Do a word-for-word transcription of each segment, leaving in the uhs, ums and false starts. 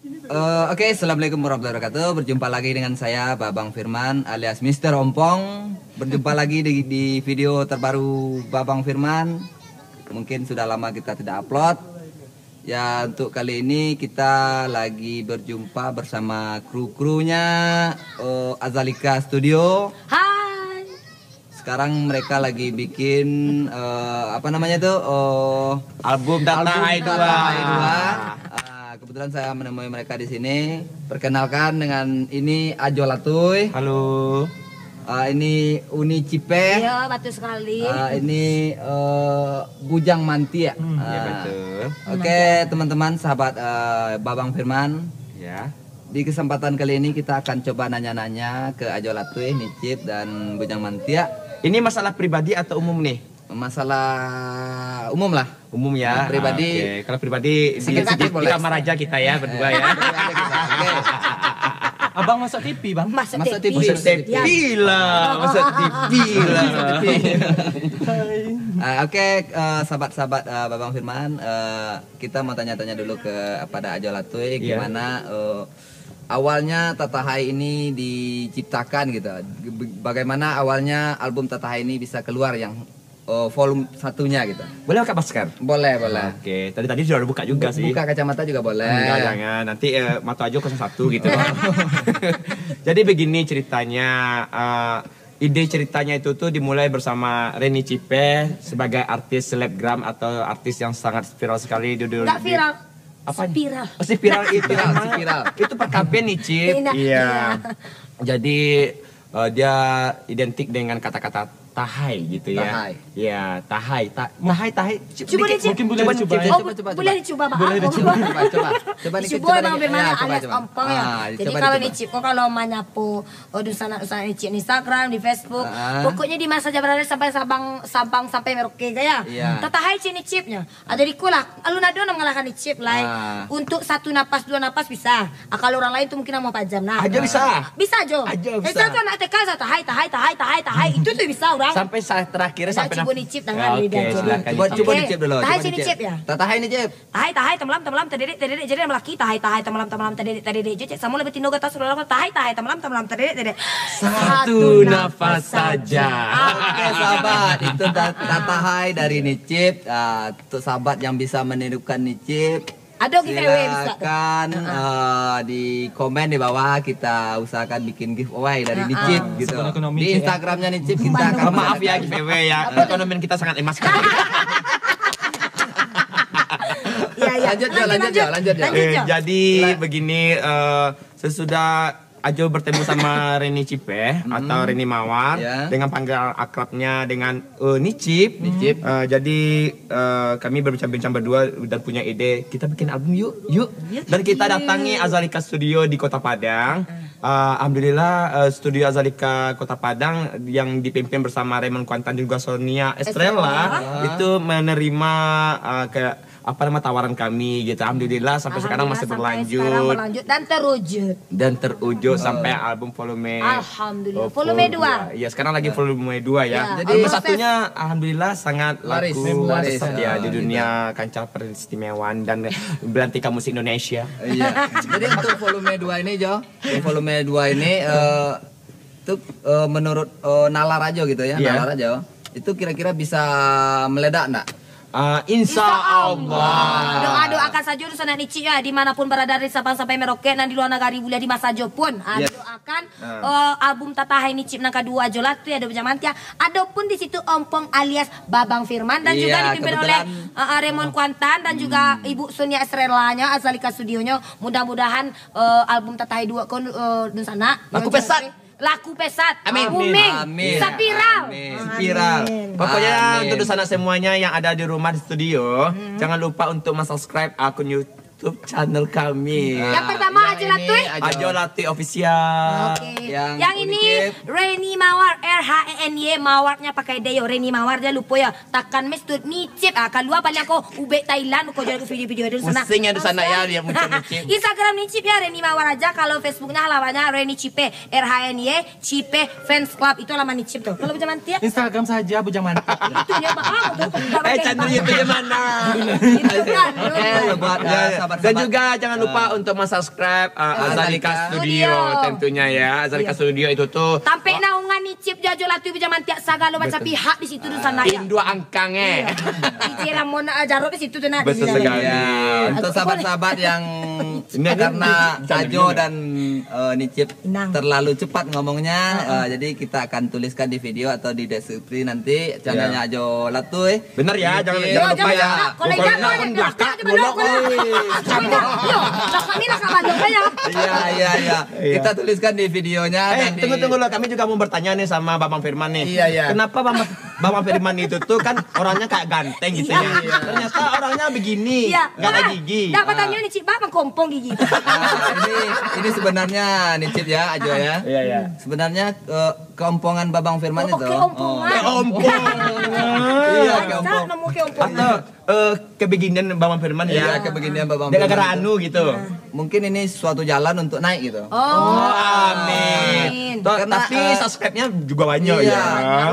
Eh, oke, assalamualaikum warahmatullahi wabarakatuh. Berjumpa lagi dengan saya, Babang Firman alias Mister Ompong. Berjumpa lagi di, di video terbaru Babang Firman. Mungkin sudah lama kita tidak upload. Ya, untuk kali ini kita lagi berjumpa bersama kru-krunya, eh, Azalika Studio. Hai. Sekarang mereka lagi bikin, eh, apa namanya tuh? Oh, Album Tata album Hai Tata dua. Hai dua. Ah, kebetulan saya menemui mereka di sini. Perkenalkan, dengan ini Ajo Latuy. Halo. Ah, ini Uni Cipe. Iya, betul sekali. Ah, ini eh, Bujang Mantiak. Ya Ah, betul. Oke, teman-teman, sahabat eh, Babang Firman. Ya. Di kesempatan kali ini kita akan coba nanya-nanya ke Ajo Latuy, Nicip, dan Bujang Mantiak. Ini masalah pribadi atau umum nih? Masalah umum lah. Umum ya. Pribadi. Oke. Kalau pribadi di, Sakit-sakit di, di boleh. Kamar Raja kita ya berdua ya. Oke. Abang masuk T V, Bang. Masuk, Masuk T V. T V. Masuk T V lah, masuk T V lah. Ah, Oke, eh, sahabat-sahabat eh, Babang Firman, eh, kita mau tanya-tanya dulu kepada Ajo Latuy, Iya. gimana eh, awalnya Tata Hai ini diciptakan gitu. Bagaimana awalnya album Tata Hai ini bisa keluar yang eh, volume satunya gitu? Boleh pakai masker? Boleh, boleh. Oke, tadi tadi sudah buka juga sih. Buka kacamata juga boleh. Enggak, jangan. Nanti eh, mata Ajo kosong satu gitu. Jadi begini ceritanya, eh, ide ceritanya itu tuh dimulai bersama Reni Cipe sebagai artis selebgram atau artis yang sangat viral sekali di dunia. Enggak viral. Apa? Spiral. Oh, si viral itu Viral, emang si viral. Itu perkapian nih, Cip. Indah. Iya. Iya. Jadi eh, dia identik dengan kata-kata tahai gitu ya. Tahai. Ya, tahai. Ta- tahai, tahai. Cip, Coba dikit. deh, Cip. Mungkin boleh Coba, dicoba. Cip, Oh, coba, coba, boleh coba. dicoba, Bang. Boleh Oh, dicoba. Coba, coba. Coba nih, Dicoba, coba Bang nih. Firman Ya, ya, coba, alias coba. Ompong ya. Ah, Jadi coba kalau dicoba. Nicip kok kalau manyapo oh, dunsanak-dunsanak Nicip di Instagram, di Facebook, Ah. pokoknya di mana saja berada sampai Sabang, Sabang sampai Merauke ya. Iya. Tata Hai Cik Nicipnya. Ah, jadi ku lah, alun ado nan mangalahkan Nicip lai. Ah. Untuk satu napas, dua napas bisa. Ah, kalau orang lain tu mungkin namo pajam nah. Aja bisa. Bisa jo. Aja Eh, bisa. satu anak T K sa tahai, tahai, tahai, tahai, tahai. Itu tu bisa orang. Sampai saat terakhir Nak sampai cuba naf- Nicip tangan Oke, lidah je. silakan. Coba, coba Oke. Nicip dulu. Tahai Coba Cik Nicip ya. Tata Hai Nicip. Tahai, tahai, tamalam, tamalam, tadedek, tadedek, jadi malaki. Tahai, tahai, tamalam, tamalam, tadedek, tadedek, je, cek. Samo lah batino gata suruh lakukan. Tahai, tahai, tamalam, tamalam, tadedek, tadedek. Satu nafas saja. Oke sahabat, itu ta- Tata Hai dari Nicip. Ah, untuk sahabat yang bisa menirukan Nicip, Ada giveaway bisa. silakan eh, di komen di bawah, kita usahakan bikin giveaway dari Ah, Nicip ah. gitu. Sumber ekonomi, Di Cik, ya. Instagramnya Nicip kita akan Mohon maaf ya giveaway ya. Perekonomian kita sangat lemah sekali. Ya, ya. Lanjut, Jo, lanjut, Jo, lanjut, Jo. Lanjut, Eh, Jo. jadi Sila. begini eh, sesudah Ajo bertemu sama Reni Cipe atau Reni Mawar Ya. dengan panggilan akrabnya dengan eh, Nicip. Nicip. Eh, jadi eh, kami berbincang-bincang berdua dan punya ide kita bikin album yuk, yuk. Dan kita datangi Azalika Studio di Kota Padang. Eh, Alhamdulillah eh, studio Azalika Kota Padang yang dipimpin bersama Raymond Kuantan dan juga Sonia Estrella itu menerima eh, ke apa nama tawaran kami gitu. Alhamdulillah sampai sekarang masih Alhamdulillah, sampai sekarang sekarang berlanjut berlanjut dan terwujud. dan terwujud sampai album volume Alhamdulillah. oh, Volume full dua. Ya, sekarang lagi volume dua ya. Ya. Jadi Album Proses. Satunya alhamdulillah sangat Laris, laku, laris. laris ya di Ah, dunia kancah peristimewan dan belantika musik Indonesia. Iya. Jadi untuk volume dua ini, Jo, volume dua ini eh tuh eh, menurut eh, nalar aja gitu ya, Iya. nalar aja. Itu kira-kira bisa meledak ndak? Ah, insya Allah. Doa-doakan saja tu sanak Nicip ya, di mana pun berada dari Sabang sampai Merauke, nan di luar negeri buliah di mana saja pun. Ah, Yes. Doakan eh, album Tata Hai Nicip nan kadua Ajo Latuy, ado Bujang Mantiak, ado pun di situ Ompong alias Babang Firman dan juga Iya, dipimpin oleh kebetulan. eh, eh, Raymond Kuantan dan juga Ibu Sonia Estrella-nya, Azalika Studio-nya. Mudah-mudahan eh, album Tata Hai dua kon eh, dunsanak Laku Yo, pesat. Laku pesat. Amin. Booming. Amin. Spiral. Amin. Spiral. Amin. Pokoknya Amin. untuk dunsanak semuanya yang ada di rumah di studio, jangan lupa untuk mensubscribe akun YouTube channel kami. Yang pertama Yang Ajo ini Latuy. Ajo. Ajo Latuy Official. Oke. Yang Yang ini Unicip. Reni Mawar, R H E N Y, Mawarnya pakai D yo. Reni Mawar, jangan lupa ya. Takan mestut Nicip. Ah, kalua paling ko ubek Thailand ko jadi video-video dari sana. Pusing ya di sana ya, dia muncul Nicip. Instagram Nicip ya Reni Mawar aja. Kalau Facebooknya halamannya Reni Cipe, R H E N Y, Cipe Fans Club, itu halaman Nicip tuh. Kalau Bujang Mantiak, Instagram saja Bujang Mantiak. itu ya Bang. Ah, betul. Eh, channel YouTube-nya mana? Itu kan. Oke, buat Ya, eh, ya. Dan juga jangan lupa untuk mensubscribe uh, Azalika Azalika Studio. Studio tentunya ya. Azalika Iya. Studio itu tuh Tampek naungan Nicip jo Ajo Latui Bujang Mantiak sagalo macam Betul. Pihak di situ tu sana ya. Indua angkang eh. Ije lah mon uh, jarok di situ tu nak. Betul Iya. Sekali. Ya, untuk Aduh, sahabat-sahabat yang Ini ada karena Nicip, Ajo Nicip. Dan uh, Nicip Inang. Terlalu cepat ngomongnya, uh, jadi kita akan tuliskan di video atau di deskripsi nanti channelnya Iya. Ajo Latui. Benar ya, jangan, Nicip. Jangan Yo, lupa jangan ya. Nak. Kalau Bukan ingat nak nak pun belakang, belakang, bolok, belakang. Oi. Yo, lah kami lah kawan dong ya. Iya, iya, iya. Iya. Kita tuliskan di videonya Eh, dan di tunggu, tunggu dulu. Kami juga mau bertanya nih sama Babang Firman nih. Iya, iya. Kenapa Babang, Babang Firman itu tuh kan orangnya kayak ganteng gitu ya. Iya. Ternyata orangnya begini, Iya. nggak ada Ah, gigi. Dah Ah. Batanyo Nicip, Bang, mangkompong gigi. Ah, ini, ini sebenarnya Nicip ya, Ajo ya. Iya, iya. Sebenarnya eh, keompongan Babang Firman Oh, itu. Keompongan. Keompong. Iya, Masa keompong. Nemu keompongan? Atau eh, kebeginian Babang Firman ya. Iya, kebeginian Babang Dia gara-gara Firman itu. Anu gitu. Mungkin ini suatu jalan untuk naik gitu. Oh, Oh, amin. Amin. To- Karena, Tapi eh, subscribe-nya juga banyak iya, ya.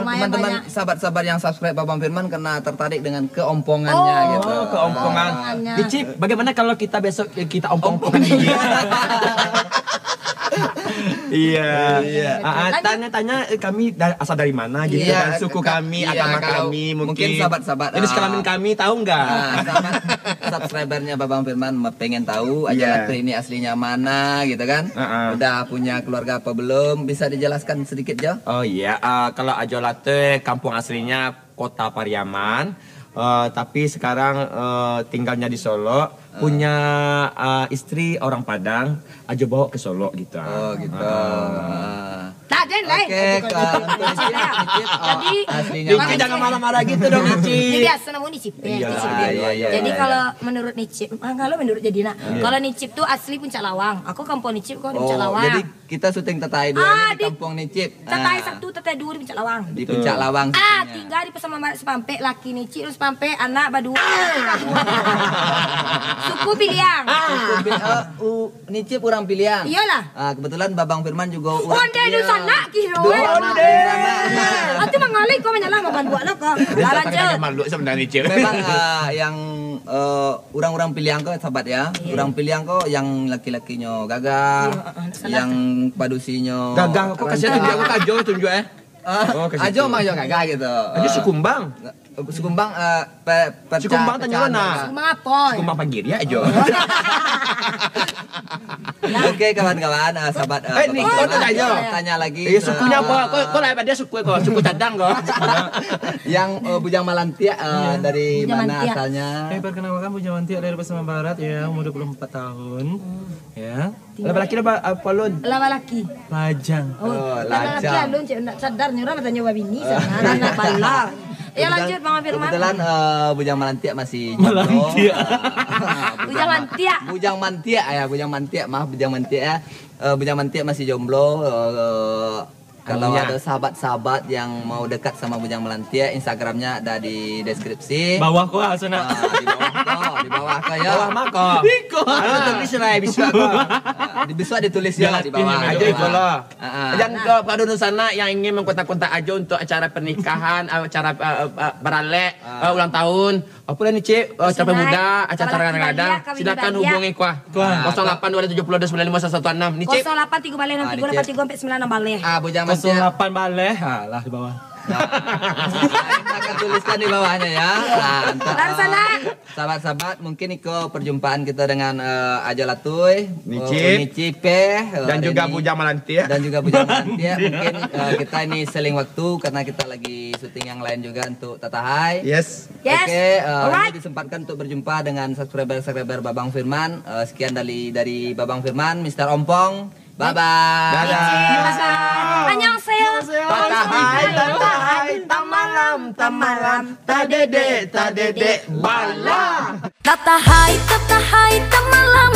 Lumayan Teman-teman banyak. Sahabat-sahabat yang subscribe Babang Firman karena tertarik dengan keompongannya Oh, gitu. Oh, keompongan. Keompongannya. Nicip, bagaimana kalau kita besok eh, kita ompong-ompong gigi? Iya. Iya. Ah, ah, Lanjut. Tanya-tanya eh, kami da- asal dari mana gitu Iya, kan. Suku ka- kami, iya, agama kalau kami mungkin mungkin sahabat-sahabat, jenis ah, kelamin kami tahu nggak? Ah, sahabat subscribernya Babang Firman me- pengen tahu Ajo Iya. Latui ini aslinya mana gitu kan? Ah, ah. Udah punya keluarga apa belum? Bisa dijelaskan sedikit Jo? Oh iya, ah, kalau Ajo Latui kampung aslinya Kota Pariaman, eh, tapi sekarang eh, tinggalnya di Solok. Ah. Punya eh, istri orang Padang, Ajo bawa ke Solok gitu. Oh gitu. Ah. Ah. Tak ada lain. Oke, Ajo kalau kalau untuk Nicip, Nicip, oh, Jadi, aslinya Nicip, kalau jangan Nicip marah-marah gitu dong, Nicip. Ini biasa namanya Nicip, ya, Iya, Nicip, ya. iya, iya, Jadi iya, kalau iya. Menurut Nicip, ah, kalau menurut jadi nak, Iya. Kalau Nicip tuh asli Puncak Lawang. Aku kampung Nicip, kau di Puncak Oh, Lawang. Jadi kita syuting Tetai dua Ah, ni di di Kampung Nicip. Tetai Ah. Satu, Tetai dua di Puncak Lawang. Di Betul. Puncak Lawang Ah, syutingnya. Tinggal di Pasaman Barat Sepampek, laki Nicip Sepampek, anak badua. Ah. Suku Piliang. Suku Pi- eh, u- Nicip urang Piliang. Iyalah. Ah, kebetulan Babang Firman juga urang Onde Piliang. Dunsanak kiro, eh. Onde. Atu mangalih kau manyalah mamanduak lo kau. Dia Lah, tak lanjut. Pakai malu sebenarnya, Cip. Memang ah, yang eh, urang-urang Piliang ko sahabat ya. Iya. Urang Piliang ko yang laki-lakinyo gagah, Iya, heeh, salah. Yang padusinyo Gagah, kok kasihan tunjuk aku, Ajo tunjuk eh. Ah, Oh, kasih Ajo tu. Mah yo gagah gitu. Ajo Sikumbang. Sikumbang eh, pe, Sikumbang tanya pecah-, mana? Sikumbang apa? Sikumbang pagi dia Ajo. Oke kawan-kawan, eh, sahabat eh, Eh, ni, Bapak kau Firman, tanya aja. Tanya lagi. Eh, sukunya apa? Kau, kau lah dia suku kau, suku cadang kau. Yang eh, Bujang Malantiak eh, Iya. dari Bujang mana Malantiak. Asalnya? Eh, perkenalkan Bujang Malantiak dari Pasaman Barat ya, umur dua puluh empat tahun. Hmm. Ya. Lah balaki lah ba- apa lun? Lah balaki. Lajang. Oh, Oh, lah lajang. Balaki alun cik nak sadar ni urang batanyo babini sana nak bala. Ya Kebetulan- lanjut Bang Firman. Kebetulan eh, Bujang Malantiak masih jomblo. Malantiak. Ah, Bujang Bujang Ma- Mantiak. Bujang Mantiak ya, Bujang Mantiak mah, Bujang Mantiak ya. Eh, Bujang Mantiak masih jomblo. Eh, kalau Iya. Ada sahabat-sahabat yang mau dekat sama Bujang Malantiak, Instagramnya ada di deskripsi. Bawah ko lah, sana. Ah, di bawah ko, di bawah ko ya. Bawah mah ko. Iko. Ada tulis lah, bisa ko. Ah, di bisa ditulis ya di bawah. Ajo iko lah. Ah, ah. Dan kalau ada sana yang ingin mengkontak-kontak Ajo untuk acara pernikahan, acara eh, eh, baralek, Ah. eh, ulang tahun, apa lah ni, Cik? Eh, sampai Silakan. Muda, acara Kalau lagi kadang-kadang, baliak, kami silakan baliak. Hubungi kuah. Kuah. Kosong lapan dua tujuh puluh dua sembilan lima satu enam. Ni, Cik. Kosong lapan tiga baleh enam tiga lapan tiga empat sembilan enam baleh. Ah, Bujang Malantiak. Kosong lapan baleh. Ah, lah di bawah. Nah, kita akan tuliskan di bawahnya ya. Nah, untuk, Langsana. Sahabat-sahabat, mungkin iko perjumpaan kita dengan eh, Ajo Latui, Nicip. Eh, Nicip, eh, Dan juga Reni. Bujang Malantiak. Dan juga Bujang Malantiak. Mungkin eh, kita ini seling waktu karena kita lagi syuting yang lain juga untuk Tatahai. Yes. Yes. Oke, eh, Alright. Ini disempatkan untuk berjumpa dengan subscriber-subscriber Babang Firman. Eh, sekian dari dari Babang Firman, Mister Ompong. Bye bye. Dadah. Bye bye. Annyeonghaseyo. Tatahai, tatahai, tamalam, tamalam, tadedek, tadedek, bala. Tatahai, tatahai, tamalam,